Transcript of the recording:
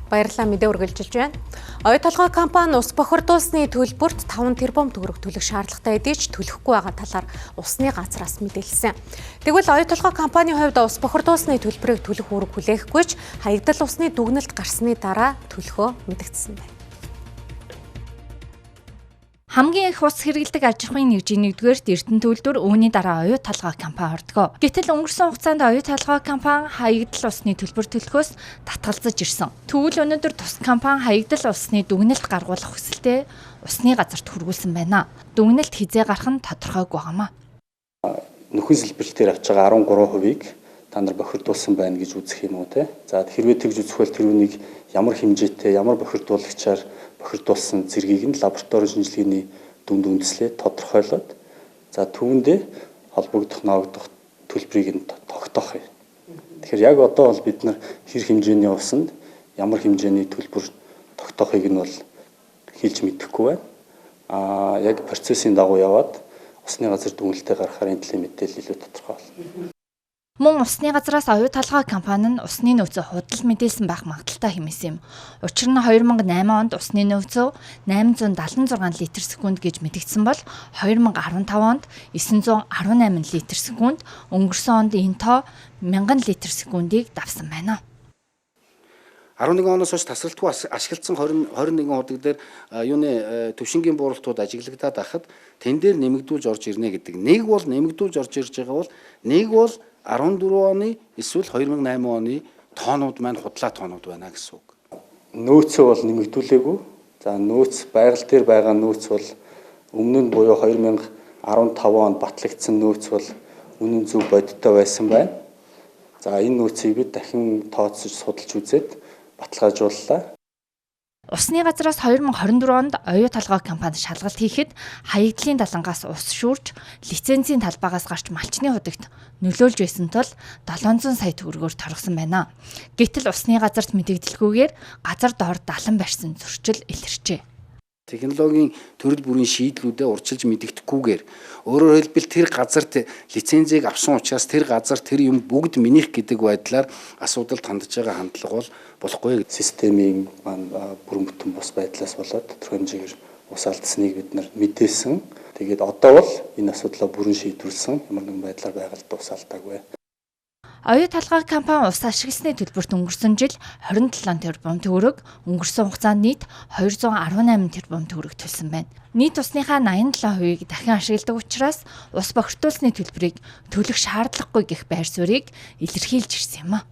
Баярлалаа, мэдээ үргэлжилж байна. Оюу толгой компани ус бохирдуулсны төлбөрт 5 тэрбум төгрөг төлөх шаардлагатай хэдий ч төлөхгүй байгаа талаар усны газраас мэдээлсэн. Тэгвэл Оюу толгой компанийн хувьд ус бохирдуулсны төлбөрийг төлөх үүрэг хүлээхгүй ч хаягдал усны дүгнэлт гарсны дараа төлөхөө мэдэгдсэн байна. Хамгийн их ус хэрэглэдэг аж ахуйн нэгжийн нэгдүгээрт Эрдэнэ төлбөр, үүний дараа Оюу толгой компани ордог. Гэтэл өнгөрсөн хугацаанд Оюу толгой компани хаягдал усны төлбөр төлөхөөс татгалзаж ирсэн. Тэгвэл өнөөдөр тус компани хаягдал усны дүгнэлт гаргуулах хүсэлтээ усны газарт хүргүүлсэн байна. Дүгнэлт хэзээ гарах нь тодорхойгүй байгаамаа. Нөхөн сэлбэрлэлтээр авч байгаа 13%-ийг та нар бохирдуулсан байна гэж үзэх юм уу те. За, хэрвээ тэгж үзэх бол тэр үнийг ямар хэмжээтэй, ямар бохирдуулагчаар бохирдуулсан зэргийг нь лаборатори шинжилгээний дүнд үндэслээд тодорхойлоод, за, түүндээ холбогдох, ноогдох төлбөрийг нь тогтоох юм. Тэгэхээр яг одоо бол бид нар хэр хэмжээний усанд ямар хэмжээний төлбөр тогтоохыг нь бол хэлж мэдэхгүй байна. Аа, яг процессын дагуу яваад усны газар дүгнэлтээ гаргахаар энэ төлөв мэдээлэл илүү тодорхой болно. Мөн усны газраас Оюу толгой компани нь усны нөөцөө худал мэдээлсэн байх магадлалтай хэмээсэн юм. Учир нь 2008 онд усны нөөцөө 876 литр секунд гэж мэдэгдсэн бол 2015 онд 918 литр секунд, өнгөрсөн онд энэ тоо 1000 литр секундийг давсан байна. 11 оноос хойш тасралтгүй ашигласан 20 21 худаг дээр юуны төвшингийн бууралтууд ажиглагдаад байхад тэн дээр нэмэгдүүлж орж ирнэ гэдэг. Нэг бол нэмэгдүүлж орж ирж байгаа бол нэг бол 14 оны эсвэл 2008 оны тоонууд маань худлаа тоонууд байна гэсэн үг. Нөөцөө бол нэмэгдүүлээгүй. За, нөөц, байгаль дээр байгаа нөөц бол өмнө нь буюу 2015 онд батлагдсан нөөц бол үнэн зөв бодиттой байсан байна. За, энэ нөөцийг бид дахин тооцож, судалж үзээд баталгаажууллаа. Усны газраас 2024 онд Оюу толгой компани шалгалт хийхэд хаягдлын далангаас ус шүүрч, лицензийн талбайгаас гарч малчны худагт нөлөөлж байсан тул 700 сая төгрөгөөр торгосон байна. Гэтэл усны газарт мэдэгдэлгүйгээр газар доор далан барьсан зөрчил илэрчээ. Технологийн төрөл бүрийн шийдлүүдээ урьдчилж мэдэгдэхгүйгээр, өөрөөр хэлбэл, тэр газарт лицензийг авсан учраас тэр газар, тэр юм бүгд минийх гэдэг байдлаар асуудалд хандж байгаа хандлага бол болохгүй. Системийн маань бүрэн бүтэн бус байдлаас болоод тодорхой хэмжээгээр ус алдсныг бид нар мэдээсэн. Тэгээд одоо бол энэ асуудлаа бүрэн шийдвэрлэсэн. Ямар нэгэн байдлаар байгальд ус алдаагүй. Оюу толгой компани ус ашигласны төлбөрт өнгөрсөн жил 27 тэрбум төгрөг, өнгөрсөн хугацаанд нийт 218 тэрбум төгрөг төлсөн байна. Нийт усныхаа 87%-ийг дахин ашигладаг учраас ус бохирдуулсны төлбөрийг төлөх шаардлагагүй гэх байр суурийг илэрхийлж ирсэн юм а.